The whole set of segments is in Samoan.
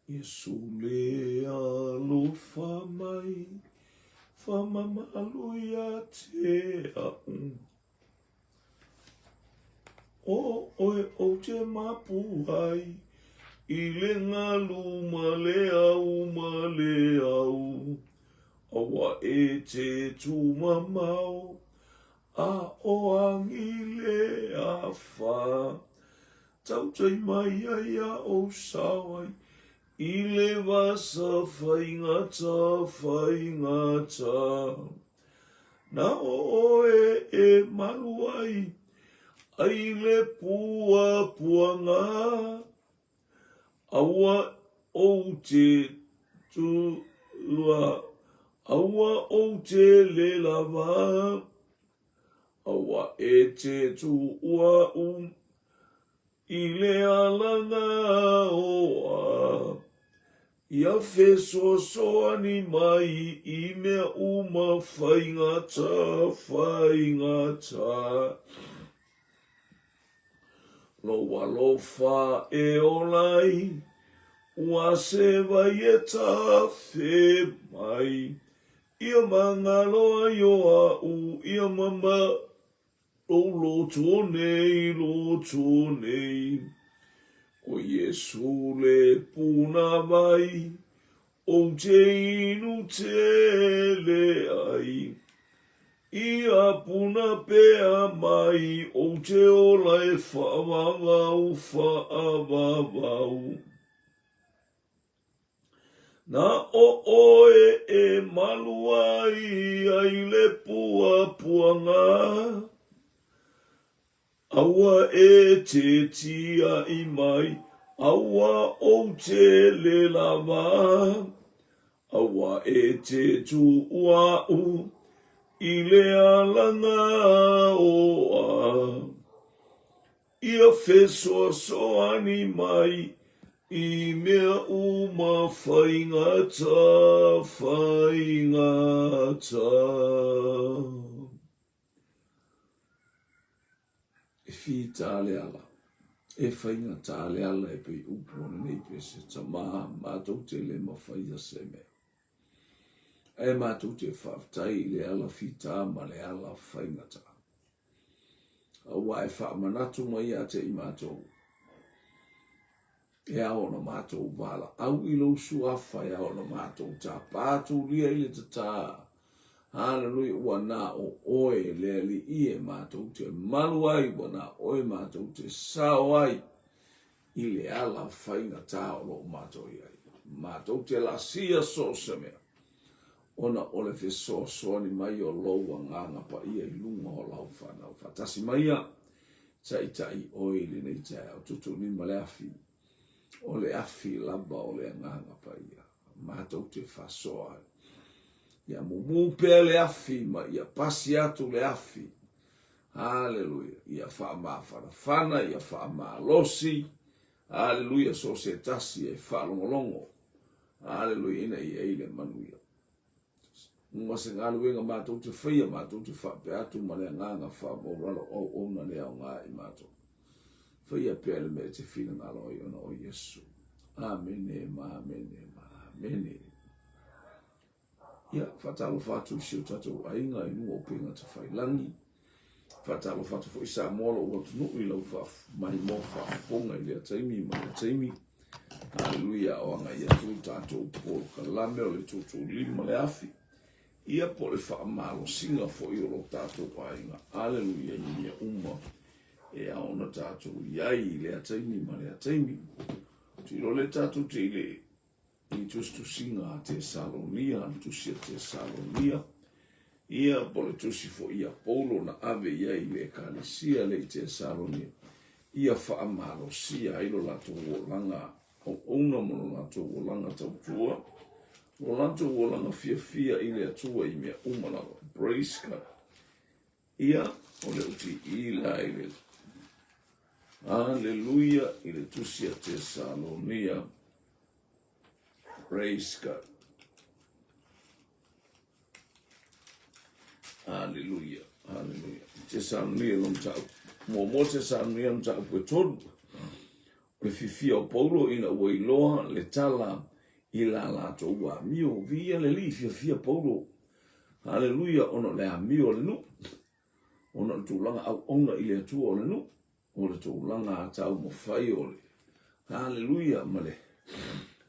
Iesu le alofa mai, whamamalu ia te a'u. O oe ou te mapu ai, i le ngalu ma le au ma le au. Aua e te tumamao, a o angi le afa. Tautai mai ai a ou sao ai, i le vasa faigata faigata. Na o oe e malu ai, ai le puapuaga, aua ou te tua, aua ou te le lava, aua e te tuuaʻu i le alagaoa. Ia fesoasoani mai i mea uma faigata, faigata. Lou alofa e ola ai, ua se vai e tafe mai. Ia magalo ai o aʻu, ia mama lou loto nei, loto nei. O Iesu le punawai, ou te inu tele ai. Ia puna pea mai, ou te ola e whaavavau, whaavavau. Na o ʻoe e malu ai ai le puapuaga, Aua e te tiaʻi mai, aua ou te le lava, Aua e te tuuaʻu i le alagaoa. Ia fesoasoani mai i mea uma faigata, faigata. E fītā le ala, e faigata le ala e pei upu o lenei pese, tamā, mātou te le mawhaia se mea. Ae mātou te whaafetai i le ala fītā ma le ala faigata. Aua e faamanatu mai ia te i matou, e ao ona matou valaau i lou suafa, e ao ona matou tapa atu lia i le tatā. Haleluia, ua na o oe le Alii e matou te malu ai, ua na oe matou te sao ai i le ala faigata o loo matou i ai. Matou te laasia so o se mea, ona o le fesoasoani mai o lou Agaga Paia i luga o lau fanau. Faatasi maia, taitai oe i lenei taeao, tuutuulima le afi, o le afi lava o le Agaga Paia, matou te faasoa ai. Ia mumu pea le afi ma ia pasi atu le afi. Haleluia. Ia faamafanafana, ia faamalosi. Haleluia, so o se tasi e faalogologo. Aleluia, ina ia i le manuia. Uma se galuega matou te faia, matou te faapea atu ma le agaga faamaualalo auauna le aoga i matou. Faia pea le mea e te finagalo ai ona o Iesu. Amene ma amene ma amene. Ia, faatalofa atu i si o tatou aiga i luga o upega tafailangi. Faatalofa atu foi Samoa lou atunuu i lau maimoa faafofoga i lea taimi ma lea taimi. Haleluia, o agai atu le tatou polokalame o le tuutuulima le afi. Ia po o le faamalosiga foi o lo tatou aiga. Haleluia, i mea uma e ao ona tatou i ai i lea taimi ma lea taimi. Tilo le tatou te i le i tusitusiga a Tesalonia, le tusi a Tesalonia, ia po o le tusi foi a Paulo na ave i ai i le Ekalesia lea i Tesalonia, ia faamalosia ai lo latou olaga auauna ma lo latou olaga tautua, lo latou olaga fiafia i le Atua i mea uma lava. Praise God. Ia, o le uti la i le Aleluia i le tusi a Tesalonia. Praise God. Aleluia. Aleluia. Tesalonia lo mataupu. Muamua Tesalonia mataupu e tolu. le fiafia o Paulo ina ua iloa le tala i la latou amio. Viia le Alii, fiafia Paulo. Haleluia, ona o le amio a le nuu, ona o le tulaga auauna i le Atua o le nuu, o le tulaga taumafai o le Haleluia ma le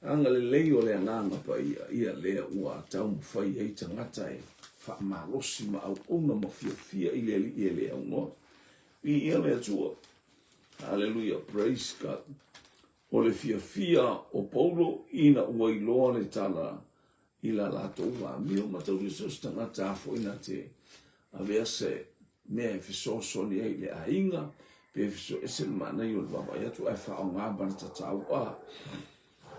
agalelei o le Agaga Paia, ia lea ua taumafai ai tagata e faamalosi ma auauna ma fiafia i le Alii e le aunoa. Viia le Atua. Haleluia, praise God. O le fiafia o Paulo ina ua iloa le tala i la latou amio, mataulia so o se tagata a foi na te avea se mea e fesoasoani ai i le aiga, pe fesoese le manaia o le vaavaai atu ae faaaoga ma le tatau a.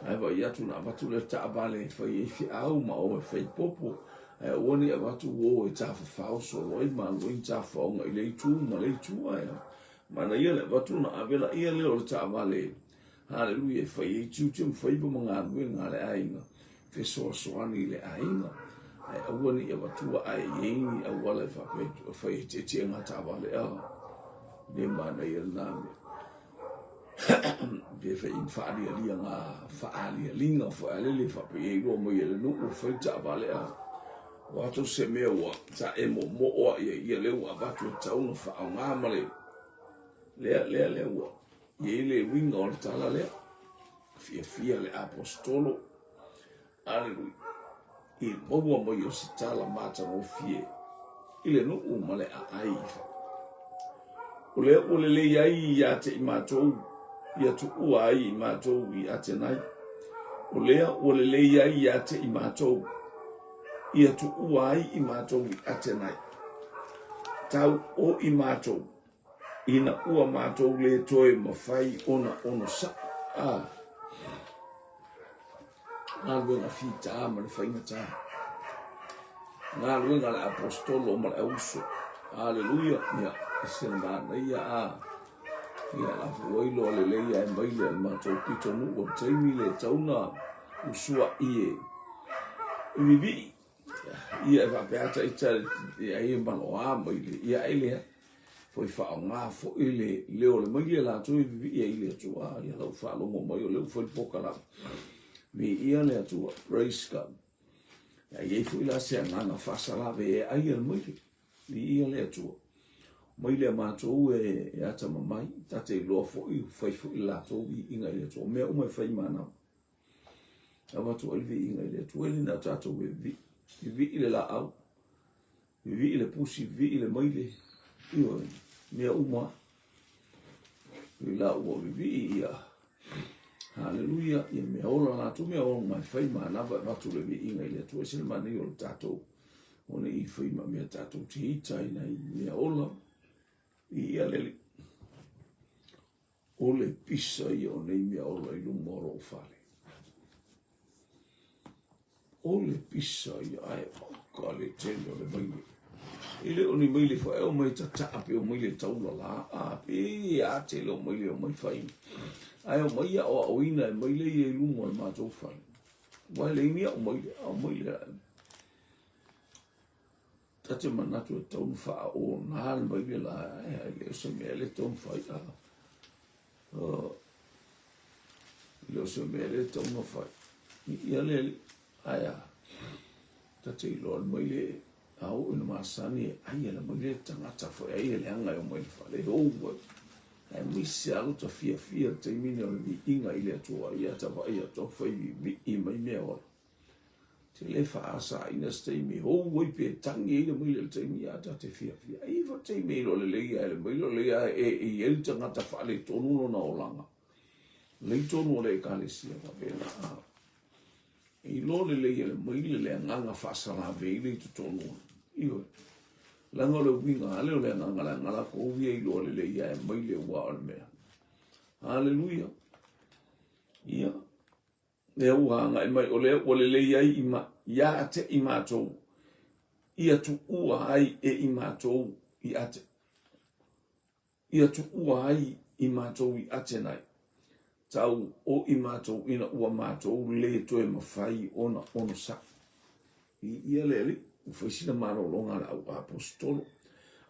Ae vaai atu na avatu le taavale e fai ai feau ma o e fai popo, ae aua ne i avatu o e tafafao solo ai ma alu ai ni tafafaoga i le itu ma le itu ae manaia le avatu ona ave laia lea o le taavale Haleluia e fai ai tiute ma faiva ma galuega a le aiga, fesoasoani i le aiga, ae aua ne i avatua ae i ai ni auala e faapea e fai ai tietieega taavale a le manaia lena mea. Pe fai ni faalialiaga, faalialiga foi a lele faapea e iloa mai e le nuu e fai taavale a ua atu se mea ua sa e moomoo a ia ia lea ua avatu e tatau ona faaaoga ma le lea lea lea ua i ai le uiga o le tala lea. Fiafia le aposetolo, aleluia, i maua mai o se tala matagofie i le nuu ma le aai. O lea ua lelei ai ia te i matou, ia tuua ai i matou i Atenai. O lea ua lelei ai ia te i matou, ia tuua ai i matou i Atenai. Tau o i matou, ina ua matou le toe mafai ona onosai. A galuega fita ma le faigata, galuega a le aposetolo ma le auso. Aleluia. Ia, e se manaia a ia la foi ua iloa lelei ae mai le matou pitonuu o le taimi le tauna usuai e vivii ia e faapea ata ita ia ia maloa mai le ia ai lea foi faaaoga foi le leo o le maile latou e vivii ai i le Atua ia lau faalogo mai o lea ua fai le polokalame viia le Atua, praise God. Ia i ai foi la se agaga faasalave e ai e le maile, viia le Atua. Maile a matou e atamamai, ta te iloa foi, fai foi le latou viiga i le Atua. O mea uma e fai manava. Avatu ai le viiga i le Atua, e le na o tatou e vivii. Vivii le laau, vivii le pusi, vivii le maile, ioe, mea uma. I la ua vivii ia, haleluia, ia mea ola latou, mea ola mai fai manava e avatu le viiga i le Atua. E se le manaia o le tatou, o ne i fai ma mea tatou te ita i nai mea ola, i ia le Alii. O le pisa ia o nei mea ola i luma o lou fale. O le pisa ia, ae oka le tele o le maile. E le o ni maile foi, e o mai tataa pe o maile taula la, a pe a tele o maile o mai fai. Ae o mai aoaoina e maile ia i luma o le matou fale. Ua le ni au maile, a o maile a. Ta te manatu e tatau ona faaona le maile la, ae le o se mea le tatau ona fai. A, le o se mea le tatau ona fai. Ia le, ae a, ta te iloa le maile, a oo ina masani e ai e le maile le tagata foi, ai e leaga e omai i le fale, e ou ai. Aemaise lava lo ta fiafia i le taimi lenei o le viiga i le Atua, ia ta vaai atu au fai viivii mai mea ola. Te le faasaina se taimi e ou ai pe tagi ai le maile i le taimi a ta te fiafia. Ai fa taimi e iloa lelei ai le maile o lea e e i ai le tagata faaletonu lona olaga. Lei tonu o le ekalesia faapena. E iloa lelei e le maile le agaga faasalave i le i totonu. Ioe. Leaga o le uiga lava lea o le agaga leaga latou ia iloa lelei ai maile ua o le mea. Haleluia. Ia. Lea ua agai mai, o lea ua lelei ai i ma, ia te i matou, ia tuua ai e i matou i Ate, ia tuua ai i matou i Atenai, tau o i matou ina ua matou le toe mafai ona onosai. I ia le Alii, ua fai sina malologa a le au aposetolo.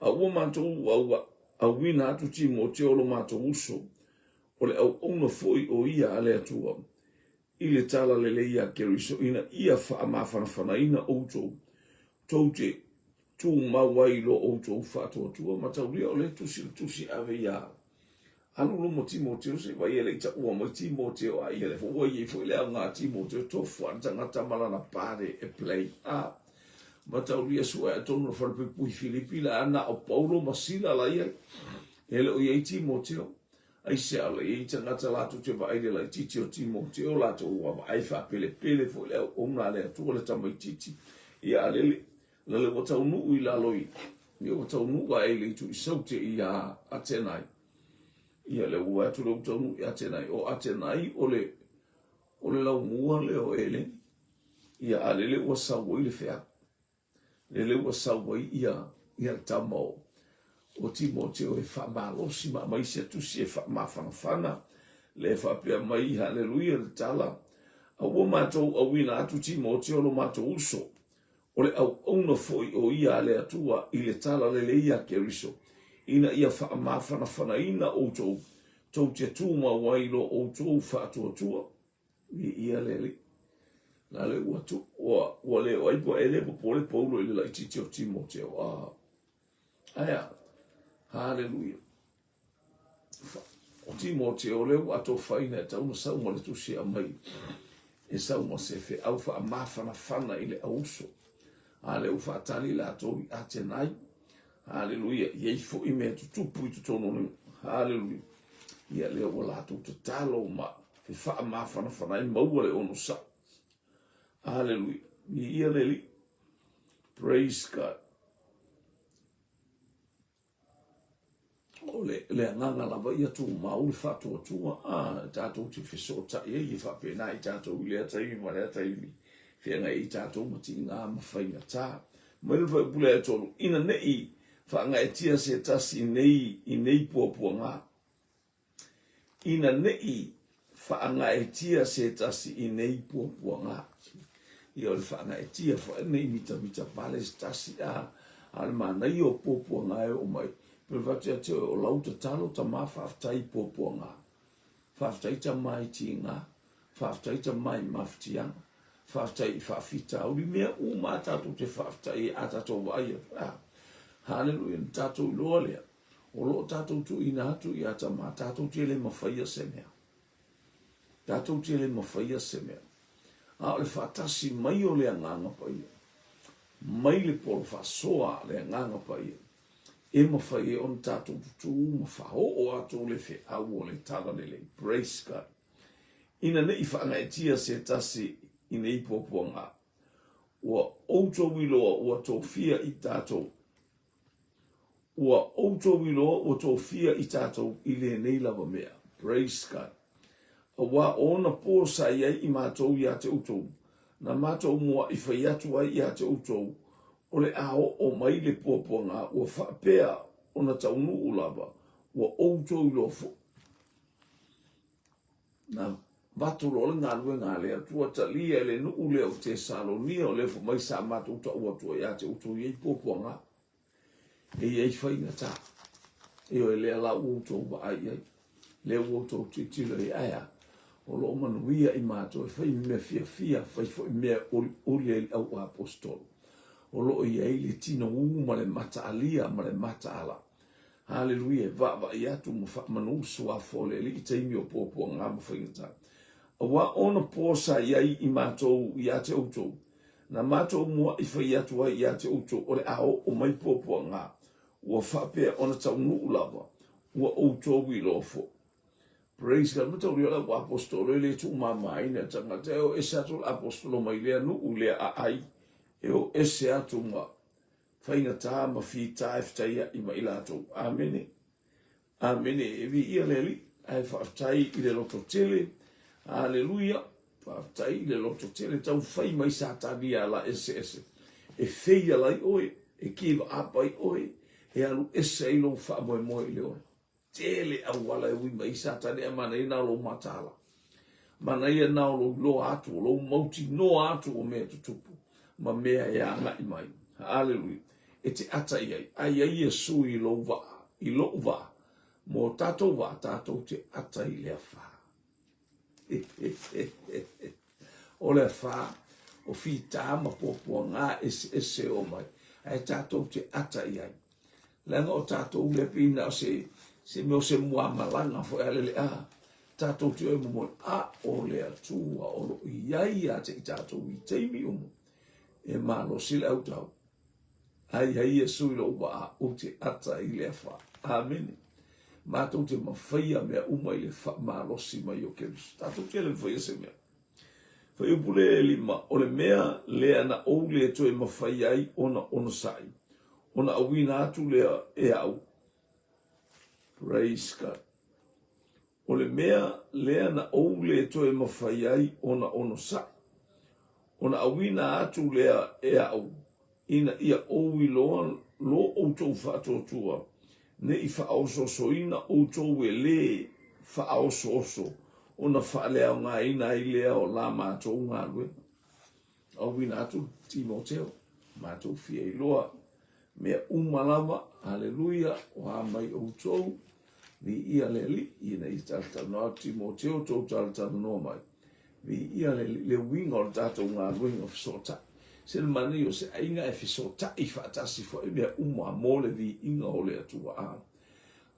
A ua matou ua auina atu Timoteo lo matou uso, O le auauna foi o ia a le Atua i le talalelei iā Keriso ina ia faamafanafanaina outou, tou te tumau ai i lo outou faatuatua. Mataulia o lea tusi le tusi ave iā Alu luma Timoteo se i vaai e le i taua mai Timoteo a ia lea foi ua i ai foi le aoga a Timoteo tofu a le tagata ma lana pare e play a mataulia sue atonu o le falepuipui Filipi la na o Paulo ma Sila la i ai e le o i ai Timoteo. Aisea la i ai tagata latou te vaai i le laitiiti o Timoteo latou ua vaai faapelepele foi le auauna a le Atua le tamaitiiti ia a lele lale ua taunuu i lalo i ia ua taunuu ae i le itu i Saute ia Atenai ia le ua atu le ua taunuu i Atenai o Atenai o le o le laumua lea o Eleni ia a lele ua sau ai le feau lele ua sau ai ia ia le tama o o Timoteo e faamalosi ma aumai se tusi e faamafanafana le faapea mai haleluia le tala a ua matou auina atu Timoteo lo matou uso o le auauna foi o ia a le Atua i le talalelei a Keriso ina ia faamafanafanaina outou tou te tumau ai lo outou faatuatua. Viia le Alii. La le ua tu, ua, ua le o ai pua e le popole Paulo i le laitiiti o Timoteo. A, aea, haleluia. O Timoteo lea ua atofaina e tau na sau ma le tusi e aumai e sau ma se feau faamafanafana i le auuso. A lea ua faatali latou i Atenai. Haleluia. I ai foi mea tutupu i totonu o le Haleluia. Ia lea ua latou tatalo ma faamafanafana ai maua le onosai. Haleluia. Viia le Alii. Praise God. O le, le agaga lava ia tumau le faatuatua, a, tatou te fesootai ai e faapena i tatou i lea taimi ma lea taimi, feagai ai tatou ma tiga ma faigata. Mai le fuaiupu lea e 3, ina ne i faagaetia se tasi i nei, i nei puapuaga. Ina ne i faagaetia se tasi i nei puapuaga. Ia o le faagaetia foi ne i mitamita pale se tasi a, a o le manaia o puapuaga e oo mai. Pe fatu ia te oe o lau tatalo tama faafetai i puapuaga. Faafetai tama i tiga. Faafetai tama i mafatiaga. Faafetai i faafitauli. Mea uma a tatou te faafetai ai a tatou vaai atu. A, haleluia, na tatou iloa lea. O lo o tatou tuuina atu ia Tama, tatou te le mafaia se mea. Tatou te le mafaia se mea. A o le faatasi mai o le Agaga Paia, mai le polo faasoa a le Agaga Paia, e mafai ai ona tatou tutū ma faaoo atu le feau o le Talalelei. Praise God. Ina ne i faagaetia se tasi i nei puapuaga, ua outou iloa ua tofia i tatou Ua outou iloa ua tofia i tatou i lenei lava mea. Praise God. Auā o ona pō sa i ai i matou iā te outou, na matou muaʻi fai atu ai iā te outou, o le a oo mai le puapuaga ua faapea ona taunuu lava, ua outou iloa foi. Na avatu loa le galuega a le Atua talia e le nuu lea o Tesalonia, o lea foi mai sa matou tau atu ai ia te outou i ai puapuaga, e i ai faigata. Ioe, lea la ua outou vaai i ai, lea ua outou tilotilo i ai, ae a? O lo o manuia i matou e fai mea fiafia, fai foi mea e olioli ai le au aposetolo. O lo o i ai le tinoū ma le mataalia ma le mataala. Haleluia, e vaavaai atu ma faamanu suafa o le Alii i taimi o puapuaga ma faigata. Auā ona pō sa i ai i matou iā te outou, na matou muaʻi fai atu ai iā te outou o le a oo mai puapuaga, ua faapea ona taunuu lava, ua outou iloa foi. Praise God. Mataulia o le au aposetolo e le tuumamaina e tagata e o ese atu le aposetolo mai lea nuu i lea aai, e o ese atu ma faigata ma fita e fetaiaʻi ma i latou. Amene. Amene. E viia le Alii, ae faafetai i le loto tele. Aleluia. Faafetai i le loto tele. Taumafai mai Satani ia ala eseese e fail ai oe, e give up ai oe, e alu ese ai lou faamoemoe i le ola. Tele auala e ui mai ai Satani ae manaia na o lou mataala. Manaia na o lou iloa atu, o lou mautinoa atu o mea tutupu ma mea e agai mai. Haleluia. E te ata i ai, a i ai Iesu i lou vaa, i lou vaa. Mō tātou wā, tātou te ata i le awhā. O le awhā, o whitā ma puapua ngā ese ese o mai, ae tātou te ata i ai. Leaga o tātou le pina o se, se mea o se muamalanga foi a lele a, tātou te oi momoe, a o le Atua o lo i ai ia te i tātou i teimi umu, e malosi le autau. Ai ai Iesu i lou waa ou te ata i le afa. Amene. Matou te mawhaia mea uma i le whaamalosi mai o Keriso. Tatou te le mawhaia se mea. Fuaiupu le lima, o le mea lea na ou le toe mawhai ai ona onosai, ona auina atu lea e au. Praise God. O le mea lea na ou le toe mawhai ai ona onosai, ona auina atu lea e au, ina ia ou iloa lo outou faatuatua, ne i faaosoosoina outou e lē faaosooso, ona faaleaogaina ai lea o la matou galuega. Auina atu Timoteo, matou fia iloa mea uma lava, haleluia, o a mai outou, viia le Alii, ina ia talatalanoa atu Timoteo, tou talatalanoa mai. Viia le Alii, le uiga o le tatou galuega o fesootai. Se le manaia o se aiga e fesootai faatasi foi mea uma mo le viiga o le Atua. A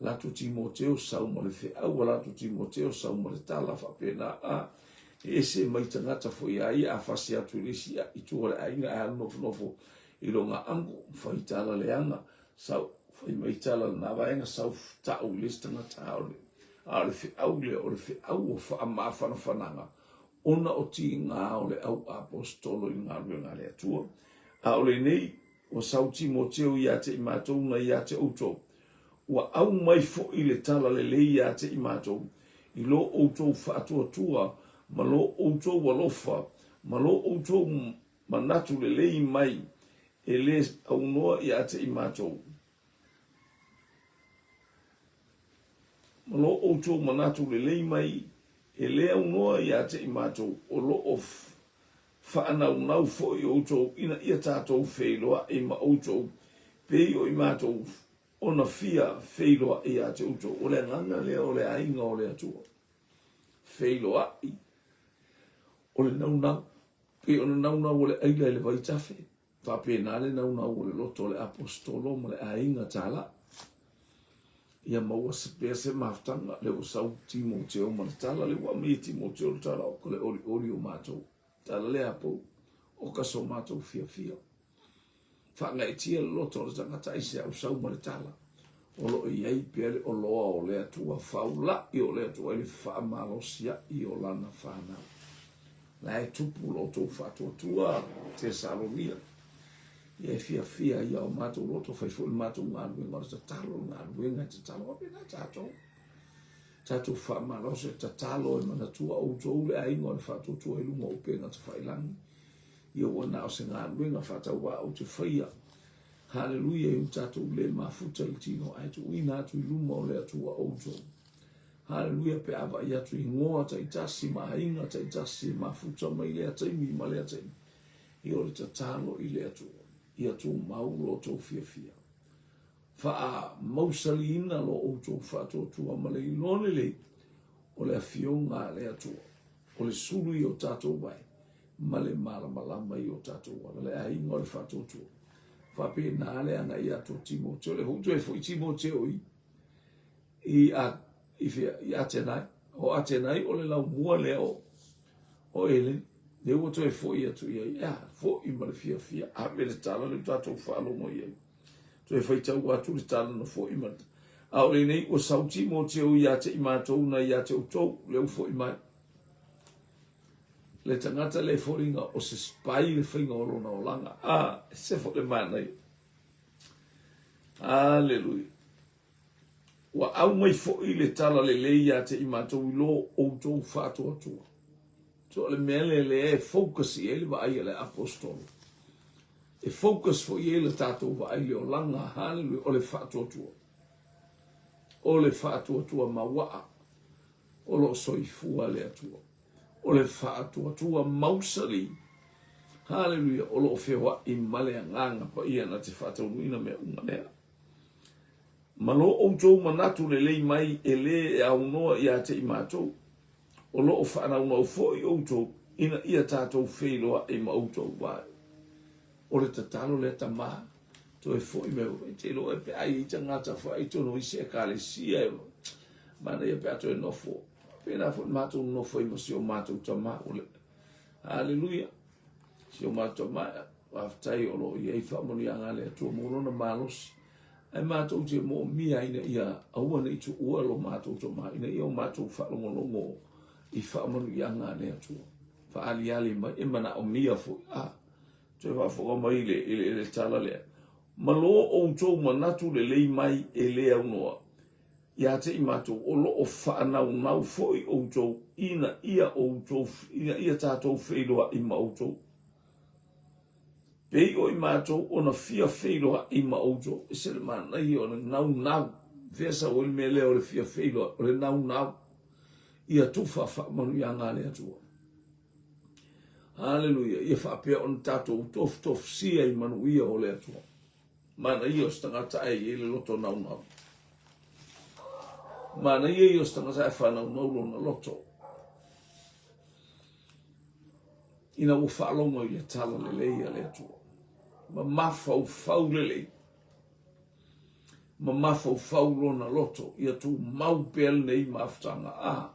latou Timoteo sau ma le feau, a latou Timoteo sau ma le tala faapena. A e ese mai tagata foi a ia a fasi atu i le isi i tua o le aiga ae alu nofonofo i lona ango, fai tala leaga, sau fai mai tala lena vaega, sau tau i le isi tagata a o le A o le feau lea, o le feau o faamafanafanaga ona o tiga o le au aposetolo i le galuega a le Atua. A o lenei, ua sau Timoteo ia te i matou na ia te outou. Ua aumai foi le tala lelei ia te i matou, i lo outou faatuatua ma lo outou alofa ma lo outou manatu lelei mai e le aunoa ia te i matou. Ma lo outou manatu lelei mai e le aunoa ia te i matou, o lo o faanaunau foi outou ina ia tatou feiloai ma outou, pei o i matou ona fia feiloai ia te outou. O le agaga lea o le aiga o le Atua. Feiloai, o le naunau, pei o le naunau o le aila i le vaitafe. Faapena le naunau o le loto o le Aposetolo ma le aiga talai. Ia maua se pea se mafutaga, lea ua sau Timoteo ma le tala, lea ua aumai e Timoteo le tala, o le olioli o matou. Tala lea pou, o ka so matou fiafia. Faagaeetia le loto o le tagata aisea ua sau ma le tala. O lo o i ai pea le oloa o le Atua faula'i o le Atua i le faamalosia'i o lana fanau. La e tupu lo outou faatuatua Tesalonia. Ia e fiafia ia o matou loto, fai foi le matou galuega o le tatalo, le galuega e tatalo faapena tatou. Tatou faamalosi e tatalo e manatua outou le aiga o le faatuatua i luga o upega tafailagi. Ia ua na o se galuega faatauvaa ou te faia. Haleluia i o tatou le mafuta i le tino ae tuuina atu i luma o le Atua outou. Haleluia pe a vaai atu i igoa taitasi ma aiga taitasi e mafuta mai lea taimi ma lea taimi. Ia o le tatalo i le Atua ia tumau lo outou fiafia. Faamausaliina lo outou faatuatua ma le iloa lelei o le Afioga a le Atua, o le sulu i o tatou vae ma le malamalama i o tatou ala, le aiga o le faatuatua. Faapena le agai atu o Timoteo, le foi toe foi Timoteo i i a i fea i Atenai. O Atenai o le laumua lea o o Eleni. Lea ua toe foi atu i ai, ea, foi ma le fiafia, ave le tala lea ua tatou faalogo i ai. Toe faitau atu le tala na foi ma le A o lenei ua sau Timoteo ia te i matou na ia te outou, lea ua foi mai. Le tagata lea e foliga o se spy le faiga o lona olaga. A, se foi le manaia. Aleluia. Ua aumai foi le tala lelei ia te i matou i lo outou faatuatua. So o le mea lea lea e focus i ai le vaai a le aposetolo. E focus foi i ai le tatou vaai i le olaga, haleluia, o le faatuatua. O le faatuatua mauaa o lo o soifua le Atua. O le faatuatua mausali, haleluia, o lo o feoai ma le Agaga Paia na te faataunuuina mea uma lea. Ma lo outou manatu lelei mai e lē e aunoa ia te i matou, o lo o faanaunau foi outou ina ia tatou feiloai ma outou. Vae. O le tatalo lea tamā, toe foi mai e te iloa pe a i ai tagata faaitono i isi ekalesia e manaia pe a toe nofo. Pēnā foi le matou nonofo ai ma si o matou tamā. Haleluia. Si o matou tamā, faafetai o lo o i ai faamanuiaga a le Atua mo lona malosi. Ae matou te moomia ina ia aua ne i tuua lo matou tamā, ina ia o matou faalogologo i faamanuiaga a le Atua. Faaaliali mai, e manaomia foi. Ah, toe faafofoga mai i le, i le, i le tala lea. Ma lo outou manatu lelei mai e le aunoa ia te i matou, o lo o faanaunau foi outou ina ia outou, ina ia tatou feiloai ma outou. Pei o i matou ona fia feiloai ma outou. E se le manaia o le naunau. Fea sau ai le mea lea o le fia feiloai, o le naunau. Ia tufa faamanuiaga a le Atua. Haleluia. Ia faapea ona tatou tofutofusia i manuia o le Atua. Manaia o se tagata ae i ai le loto naunau. Manaia ia o se tagata ae faanaunau lona loto. Ina ua faalogo i le tala lelei a le Atua. Ma mafaufau lelei. Ma mafaufau lona loto. Ia tumau pea lenei mafutaga. Ah.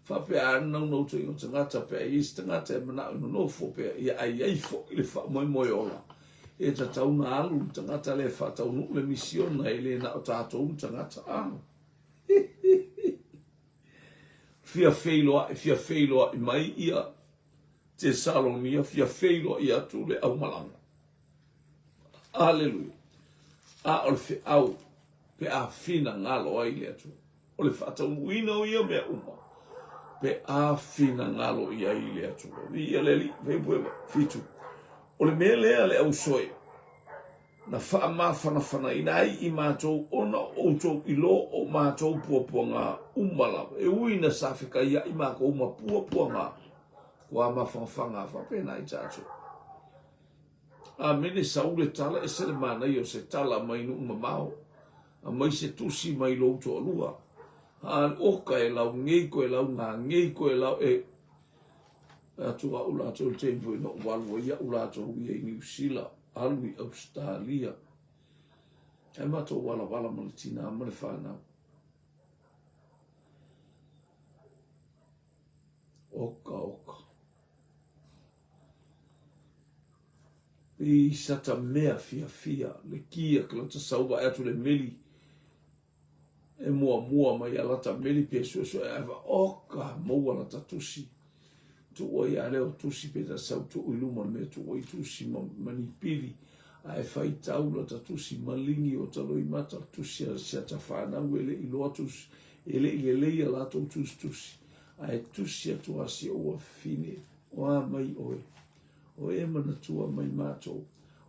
Faapea a le naunautaiga o tagata pe a i ai se tagata e manao e nonofo pea ia ae i ai foi le faamoemoe ola e tatau ona alu le tagata lea e faataunuu le misiona e le na o tatou ni tagata a fia feiloai fia feiloai mai ia Tesalonia fia feiloai atu le aumalaga. Aleluia. A o le feau pe a finagalo ai le Atua. O le faataunuuina o ia mea uma, pe a finagalo i ai le Atua. Viia le Alii, Fuaiupu 7. O le mea lea le ausoe, na faamafanafanaina ai i matou ona o outou i lo o matou puapuaga uma lava. E ui na sa fekaiaʻi makou ma puapuaga, kua mafanafana faapena i tatou. Amene sau le tala ese le manaia o se tala mai nuu mamao aumai se tusi mai lou toalua a oka e lau nei koe lau nga nei koe lau e atu au latou le taimi foi na ou alu ai au latou ia i Niu Sila alu i Ausetalia ae matou walawala ma le tinā ma le fanau oka oka I sata mea fiafia le kia ke lata sau vae atu le meli e muamua mai a lata meli pe suesue ae va oka maua lata tusi tuua ia leo tusi pe ta sau tuu i luma le mea tuua i tusi ma, ma ni pili ae faitau lata tusi maligi o taloimata tusi a siata whanau e le i loa tusi e le i lelei a latou tusi tusi ae tusi atu a si ou afine o a mai oe O e manatua mai matou,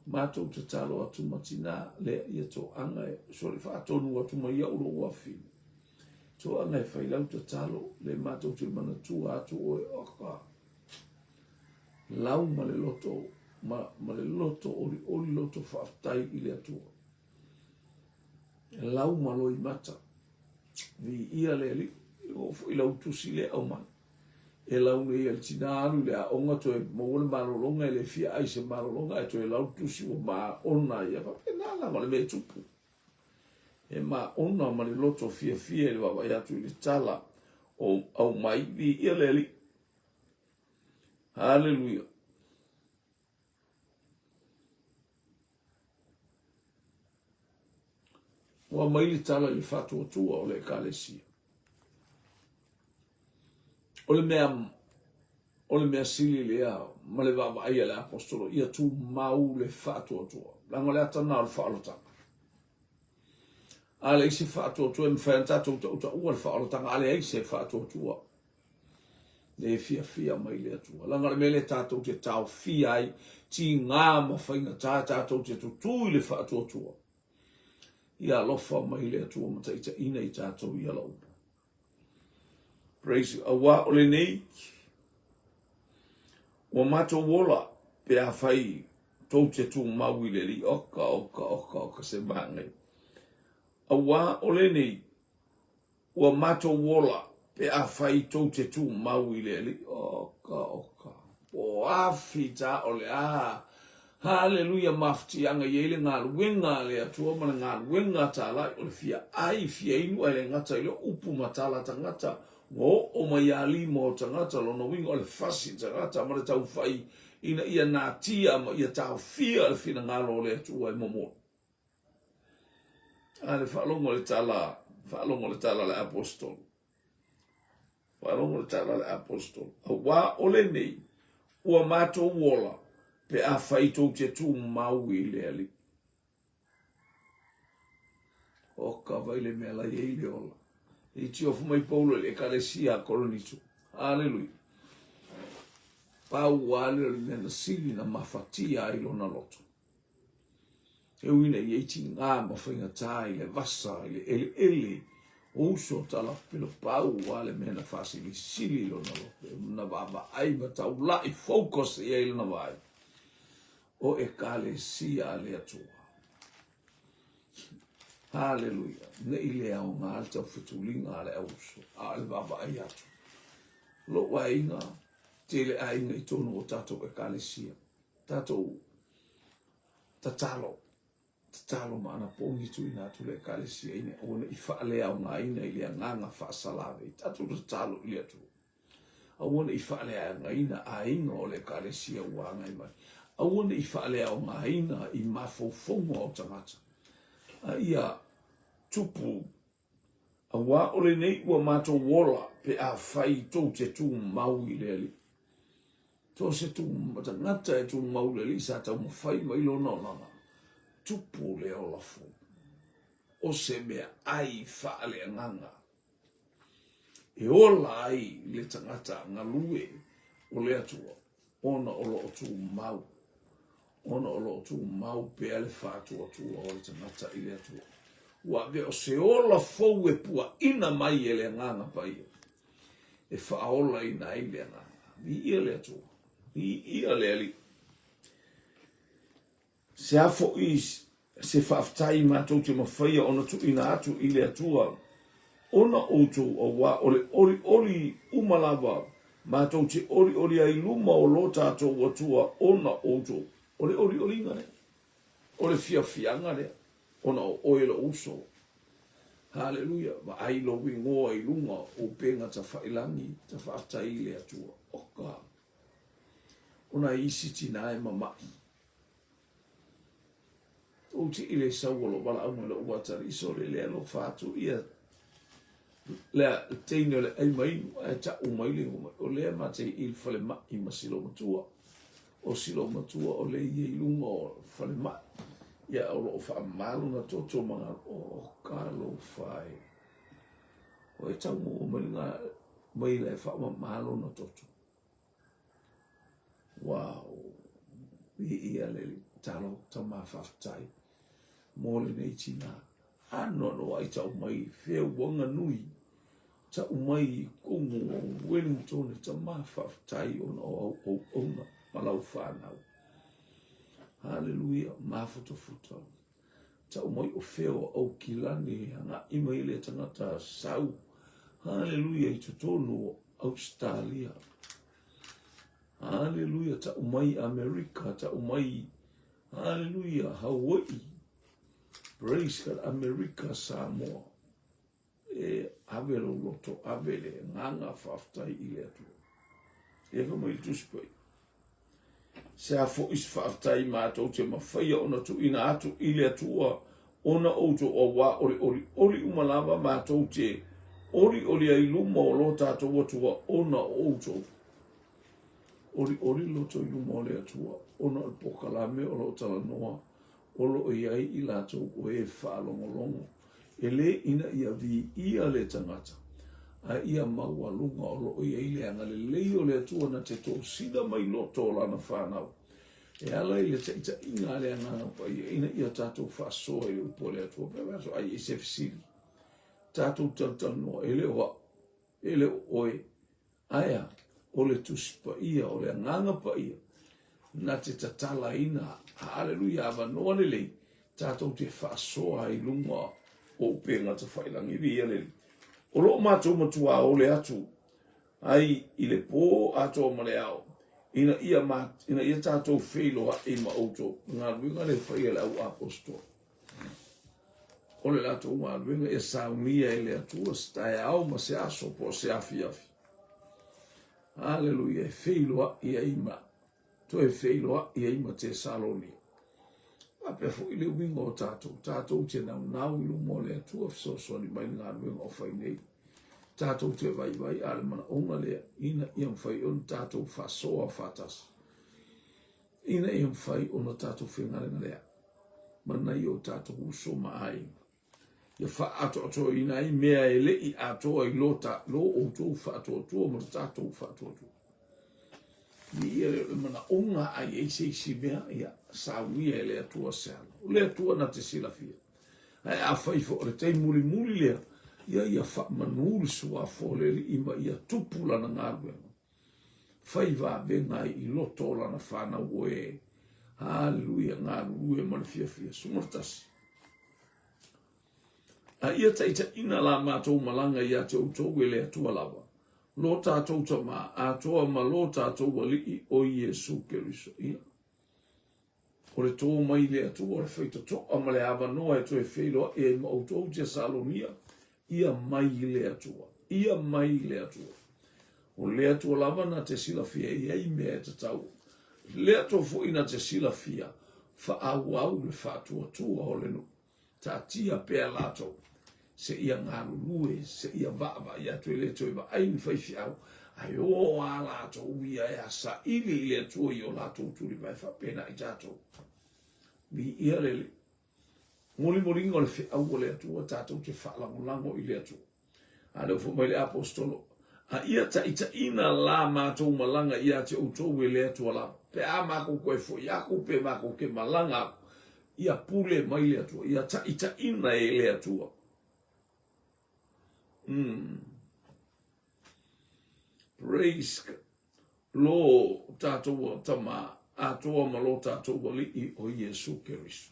matou tatalo atu ma tinā, lea ia toaga e sole faatonu atu mai iaʻu lou afine. Toaga e fai lau tatalo, le matou te manatua atu oe, oka, lau ma le loto, ma, ma le loto olioli loto faafetai i le Atua. E lau ma loimata, viia le Alii, e oo foi lau tusi lea aumai. E lau nei e le tinā alu i le aoga toe maua le malologa e le fia ai se malologa ae toe lau le tusi ua maona ia faapena lava le mea e tupu. E maona ma le loto fiafia i le vaavaai atu i le tala o aumai viia le Alii. Haleluia. Ua aumai le tala i le faatuatua o le Ekalesia. O le mea, o le mea sili lea ma le vaavaai a le Aposetolo, ia tumau le faatuatua. Leaga o le ata lena o le faaolataga. A leai se faatuatua e mafai ona tatou tautaua le faaolataga, a leai se faatuatua. Le fiafia mai le Atua. Leaga o le mea lea tatou te taofia ai, tiga ma faigata tatou te tutū i le faatuatua. Ia alofa mai le Atua ma taitaiina i tatou i ala uma. Praise, auā o lenei, ua matou ola pe afai tou te tumau i le Alii. Oka, oka, oka, oka se manaia. Auā o lenei ua matou ola pe afai tou te tumau i le Alii. Oka, oka. Po o afi ta o le a. Haleluia mafatiaga i ai le galuega a le Atua ma le galuega a talai o le fia ai fia inu ae le gata i lea upu ma tala tagata ua oo mai ia lima o tagata lona uiga o le fasi tagata ma le taufai ina ia natia ma ia taofia le finagalo o le Atua e momoli. A le faalogo le tala, faalogo le tala a le apostolo. Faalogo le tala a le apostolo. Auā o lenei, ua matou ola, pe afai tou te tumau i le Alii. O ka vai le mea la i ai le ola. I tiofu mai Paulo i le ekalesia a Korinito. Aleluia. Pau lava lea o le mea na sili na mafatia ai lona loto. E ui ina i ai tigā ma faigata i le vasa, i le eleele, o uso tala pelo pau a le mea na faasilisili i lona loto, na vaavaai ma taulai, focus i ai lona vaai, o Ekalesia a le Atua. Haleluia. Ne i le aoga le taufetuliga a le auuso, a o le vaavaai atu. Lou aiga, tele aiga i totonu o tatou Ekalesia. Tatou tatalo, tatalo ma anapogi tuuina atu le Ekalesia ina aua ne i faaleaogaina i le agaga faasalave. Tatou tatalo i le Atua. Aua ne i faaleaogaina aiga o le Ekalesia ua agai mai. Aua ne i faaleaogaina i mafaufauga o tagata. A ia tupu auā o lenei ua matou ola pe afai tou te tumau i le Alii. So o se tagata e tumau i le Alii sa taumafai mai lona olaga, tupu le ola fou. O se mea ai faaleagaga e ola ai le tagata galue o le Atua ona o lo o tumau, ona o lo o tumau pea le faatuatua o le tagata i le Atua. Ua avea o se ola fou e puaina mai e le Agaga Paia e faaolaina ai le agaga. Viia le Atua, viia le Alii. Se a foi se faafetai matou te mafaia ona tuuina atu i le Atua ona outou auā o le olioli uma lava matou te olioli ai luma o lo tatou Atua ona outou. O le olioliga lea, o le fiafiaga lea. Ona o oe lou uso. Haleluia! Vaai lou igoa i luga o upega tafailangi, tafaafetai i le Atua. Oka! O nai isi tinā e mama'i. Ou te i le sau o lou valaauga i lou atalii, sole le alofa atu ia le teine o le ai ma inu, ae ta'u mai le igoa mai, o lea matou i le falemai ma si loomatua. O si loomatua o lea ia i luga o le falemai, ia o lo o faamama lona toto ma galo, o ka alofa e. O e tau maua mai le mai la e faamama lona toto. Wow! Viia le Alii. Talo, tama faafetai mo lenei tinā. Anoanoai tau mai feauaga nui, tau mai i kumu o Wellington, tama faafetai ona o au auauna ma lau whanau. Haleluia, mafutafuta. Tau mai o fea o Aukilani, agai mai le tagata sau. Haleluia, i totonu o Australia. Haleluia, tau mai Amerika, tau mai, haleluia, Hawaii. Praise God, Amerika, Samoa. E ave lou loto, ave le agaga faafetai i le Atua. E fai mai le Tusi Paia. Se a foi se faafetai matou te mafaia ona tuuina atu i le Atua ona outou auā o le olioli uma lava matou te olioli ai luma o lo tatou Atua ona o outou. Olioli loto i luma o le Atua ona o le pokalame o lo o talanoa o lo o i ai i latou o e faalogologo, e lē ina ia viia le tagata, a ia maualuga o lo o i ai le agalelei o le Atua na te tosina mai loto o Lana fanau, e ala i le taitaiga a le Agaga Paia ina ia tatou faasoa i le upu a le Atua. Pe a ai i se fesili, tatou talatalanoa, e le o au, e le o oe, Ae a? O le Tusi Paia, o le Agaga Paia, na te tatalaina, haleluia, avanoa lelei, tatou te faasoa ai luga o upega tafailagi. Viia le Alii. O lo o matou matuā ole atu ai i le pō atoa ma le ao, ina ia, ma, ina ia tatou feiloai ma outou. Galuega lea e fai e le au aposetolo. O le latou galuega ia saunia e le Atua se taeao ma se aso po o se afiafi. Aleluia, e feiloai ai ma toe feiloai ai ma Tesalonia. Faapea foi le uiga o tatou, tatou te naunau i luma o le Atua fesoasoani mai le galuega o fai nei. Tatou te vaivai a le manaoga lea ina ia mafai ona tatou faasoa faatasi. Ina ia mafai ona tatou fegalegaleai ma nai o tatou uso ma aiga. Ia faaatoatoaina ai mea e le i atoa i lo, ta, lo outou faatuatua ma le tatou faatuatua. Viia le o le manaoga a i ai se isi mea, ia saunia e le Atua se ala. O le Atua na te silafia. Ae afai foi o le taimi mulimuli lea, ia ia faamanu le suafa o le Alii ma ia tupu lana galuega. Fai vavega ai i loto o lana fanau o e. Haleluia, galulue ma le fiafia. 11. A ia taitaiina la matou malaga ia te outou e le Atua lava, lo tatou Tama atoa ma lo tatou Alii o Iesu Keriso. Ia, o le tō mai i le Atua o le faitotoa ma le avanoa e toe feiloai ai ma outou Tesalonia, ia mai i le Atua, ia mai i le Atua. O le Atua lava na te silafia e i ai mea e tatau. Le Atua foi na te silafia faaauau le faatuatua o le nuu. Taatia pea latou, seia galulue, seia vaavaai atu, e le toe vaai ni faifeau, ae o a latou ia e asaili i le Atua i o latou tulivae, e faapena i tatou. Viia le Alii. Molimoliga o le feau a le Atua, tatou te faalagolago i le Atua. A lea ua foi mai le Aposetolo, a ia taitaiina la matou malaga ia te outou e le Atua lava. Pe a makou toe foi aku pe makou ke malaga aku, ia pule mai le Atua, ia taitaiina e le Atua. Praise God. Lo tatou Tama atoa ma lo tatou Alii o Iesu Keriso.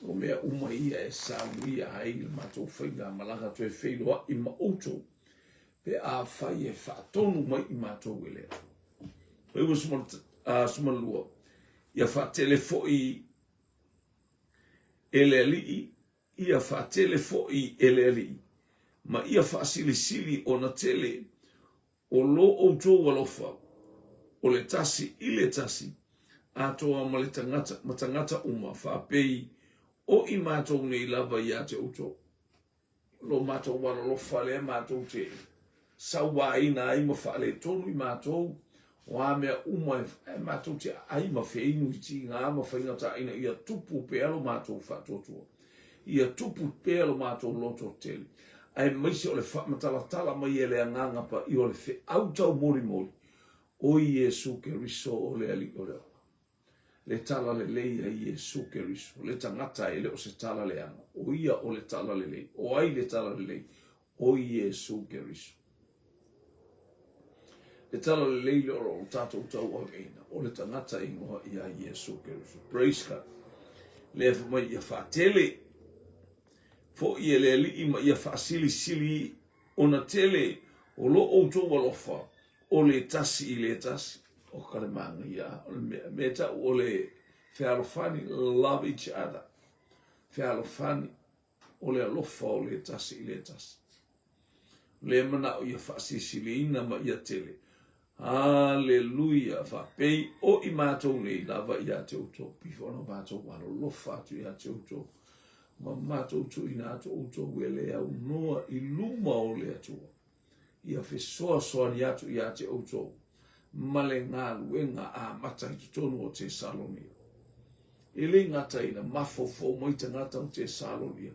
O mea uma ia e saunia ai le matou faigamalaga toe feiloai ma outou, pe afai e faatonu mai i matou e le Atua. 92, ia faatele foi e le Alii, ia faatele foi e le Alii, ma ia faasilisili ona tele o lo outou alofa, o le tasi i le tasi, atoa ma le tagata, ma tagata uma, faapei o i matou nei lava ia te outou. Lo matou alolofa lea matou te sauaina ai ma faaletonu i matou, o a mea uma e matou te aai ma feinu i tiga ma faigata ina ia tupu pea lo matou faatuatua. Ia tupu pea lo matou loto tele, aemaise o le faamatalatala mai e le Agaga Paia o le feau taumolimoli o Iesu Keriso o le Alii o le ola. Le tala lelei a Iesu Keriso, le tagata e le o se tala leaga, o ia o le tala lelei. O ai le tala lelei? O Iesu Keriso. Le tala lelei le o lo tatou tauaveina, o le tagata e igoa ia Iesu Keriso. Praise God. Lea fai mai ia faatele foi e le Alii ma ia faasilisili ona tele o lo outou alofa o le tasi i le tasi. O ka le manaia, o le mea, mea tau o le fealofani, love each other. Fealofani, o le alofa o le tasi i le tasi. Le manao ia faasilisiliina ma ia tele. Haleluia! Faapei o i matou nei lava ia te outou, pifo ona matou alolofa atu ia te outou, ma matou tuuina atu outou e le aunoa i luma o le Atua. Ia fesoasoani atu ia te outou ma le galuega amata i totonu o Tesalonia. E le gata ina mafaufau mai tagata o Tesalonia,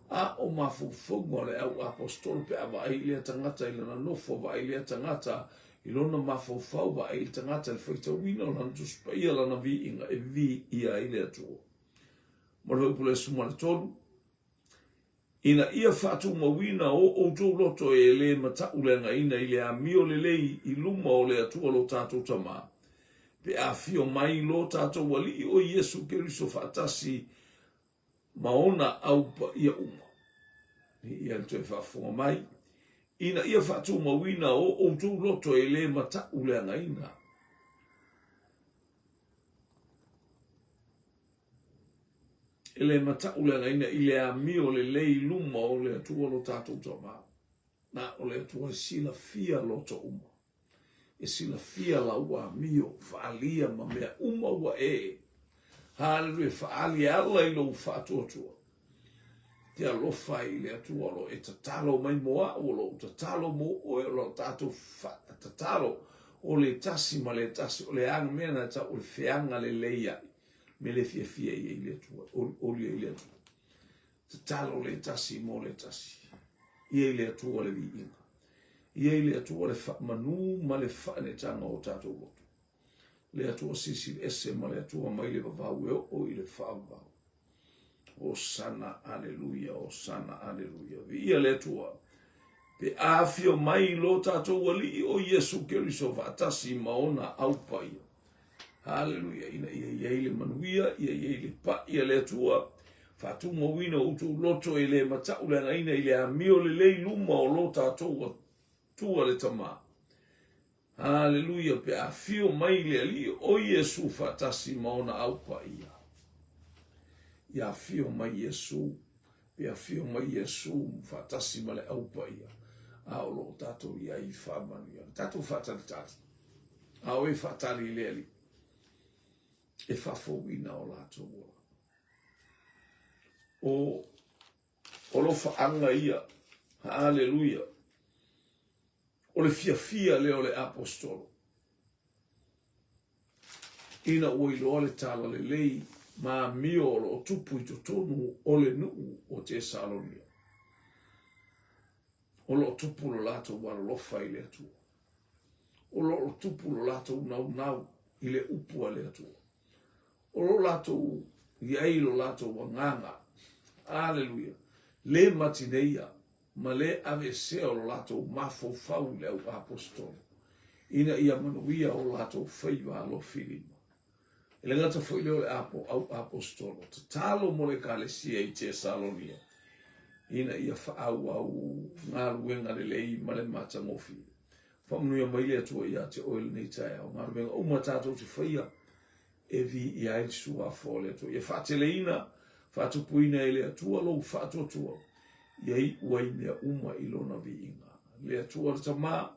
a o mafaufauga o le au aposetolo pe a vaai i lea tagata i lana nofo, vaai lea tagata i lona mafaufau, vaai le tagata i le faitauina o lana Tusi Paia, lana viiga e viia ai le Atua. Ma le fuaiupu le 13, Ina ia faatumauina o outou loto e le matauleagaina i le amio lelei i luma o le Atua lo tatou Tama, pe a afio mai lo tatou Alii o Iesu Keriso faatasi ma ona au paia uma. Ia le toe faafofoga mai, ina ia faatumauina o outou loto e le matauleagaina. E le matauleagaina i le amio lelei i luma o le Atua lo tatou Tama. Na o le Atua e silafia loto uma. E silafia lau amio, faaalia ma mea uma ua e. Haleluia, faaali e ala i lou faatuatua. Te alofa ai i le Atua o lo o e tatalo mai mo au, o lo o ou tatalo mo oe, o lo o tatou tatalo o le tasi ma le tasi, o le aga mea na tau o le feaga lelei ai, me le fiafia i ai le Atua, olioli ai le Atua. Tatalo le tasi mo le tasi. Ia i le Atua le viiga. Ia i le Atua le faamanu ma le faaneetaga o tatou loto. Le Atua silisili ese ma le Atua mai le vavau e oo i le faavavau. Hosana, aleluia, hosana, aleluia. Viia le Atua. Pe afio mai lo tatou Alii o Iesu Keriso faatasi ma ona au paia. Haleluia, ina ia i ai le manuia, ia i ai le pai a le Atua, faatumauina o outou loto e le matauleagaina i le amio lelei luma o lo tatou Atua le Tama. Haleluia, pe afio mai le Alii o Iesu faatasi ma ona au paia. Ia afio mai Iesu, pe afio mai Iesu faatasi ma le au paia, a o lo o tatou i ai i faamanuiaga. Tatou faatalitali. A o e faatali i le Alii, e faafouina o latou ola. O alofaaga ia, haleluia, o le fiafia lea o le aposetolo, ina ua iloa le talalelei ma amio o lo o tupu i totonu o le nuu o Tesalonia. O lo o tupu lo latou alolofa i le Atua. O lo o tupu lo latou naunau i le upu a le Atua. O lo latou i ai lo latou agaga, aleluia, le matineia ma le aveesea o lo latou mafaufau i le au aposetolo, ina ia manuia o latou faiva alofilima. E le gata foi lea o le apo au aposetolo, tatalo mo le Ekalesia i Tesalonia, ina ia faaauau galuega lelei ma le matagofie. Faamanuia mai le Atua ia te oe lenei taeao, galuega uma tatou te faia, e viia ai le suafa o le Atua. Ia faateleina, faatupuina e le Atua lou faatuatua, ia iu ai mea uma i lona viiga. Le Atua le Tama,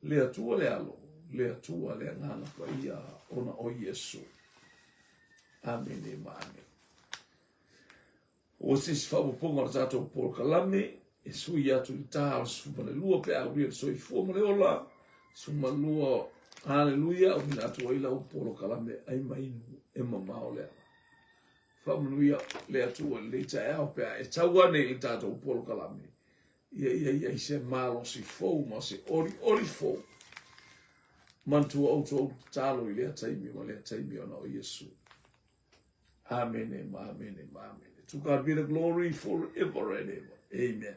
le Atua le Alo, le Atua le Agaga Paia, ona o Iesu. Amene ma amene. Ua se isi faaopoopoga o le tatou polokalame e sui atu i le ta o le 12 pe a aulia le soifua ma le ola. 12, haleluia, auina atu ai lau polokalame ai ma inu e mamao le ala. Faamanuia le Atua i lenei taeao pe a e tau ane i le tatou polokalame. Ia ia i ai se malosi fou ma se olioli fou. Manatua outou tatalo i lea taimi ma lea taimi ona o Iesu. Amene ma amene ma amene. To God be the glory forever and ever. Amen.